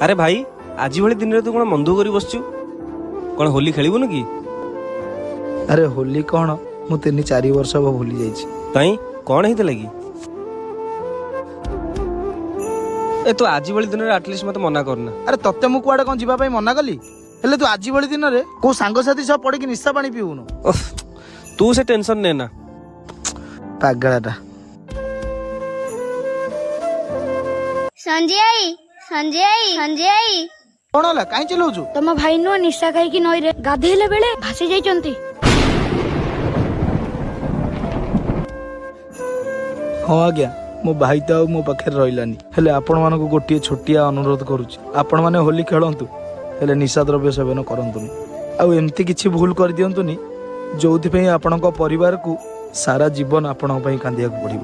ଆରେ ଭାଇ, ଆଜି ଭଳି ଦିନରେ ତୁ କ'ଣ ମନ ଦୁଃଖ କରି ବସିଛୁ? କ'ଣ ହୋଲି ଖେଳିବୁନୁ କି? ଆରେ, ହୋଲି କ'ଣ ମୁଁ 3-4 ବର୍ଷ ହବ ଭୁଲି ଯାଇଛି। କାଇଁ, କ'ଣ ହେଇଥିଲା କି? ଏ, ତୁ ଆଜି ଭଳି ଦିନରେ ଆଟଲିଷ୍ଟ ମତେ ମନା କରନା। ଆରେ, ତତେ ମୁଁ କୁଆଡେ କ'ଣ ଯିବା ପାଇଁ ମନା କଲି? ହେଲେ ତୁ ଆଜି ଭଳି ଦିନରେ କୋଉ ସାଙ୍ଗସାଥି ସହ ପଡିକି ନିଶା ପାଣି ପିଉନୁ। ଓଃ, ତୁ ସେ ଟେନସନ ନେ ନା। ପାଗଳାଟା। Sanjay I, Sanjay I, Sanjay I. କଣ ହେଲା? କାହିଁ ଚିଲଉଛୁ? ତମ ଭାଇ ନୁହଁ, ନିଶା ଖାଇକି ନଈରେ ଗାଧେଇଲା ବେଳେ ଭାସି ଯାଇଛନ୍ତି। ହଁ ଆଜ୍ଞା, ମୋ ଭାଇ ତ ଆଉ ମୋ ପାଖରେ ରହିଲାନି। ହେଲେ ଆପଣମାନଙ୍କୁ ଗୋଟିଏ ଛୋଟିଆ ଅନୁରୋଧ କରୁଛି, ଆପଣମାନେ ହୋଲି ଖେଳନ୍ତୁ, ହେଲେ ନିଶା ଦ୍ରବ୍ୟ ସେବନ କରନ୍ତୁନି ଆଉ ଏମିତି କିଛି ଭୁଲ କରିଦିଅନ୍ତୁନି ଯୋଉଥିପାଇଁ ଆପଣଙ୍କ ପରିବାରକୁ ସାରା ଜୀବନ ଆପଣଙ୍କ ପାଇଁ କାନ୍ଦିବାକୁ ପଡ଼ିବ।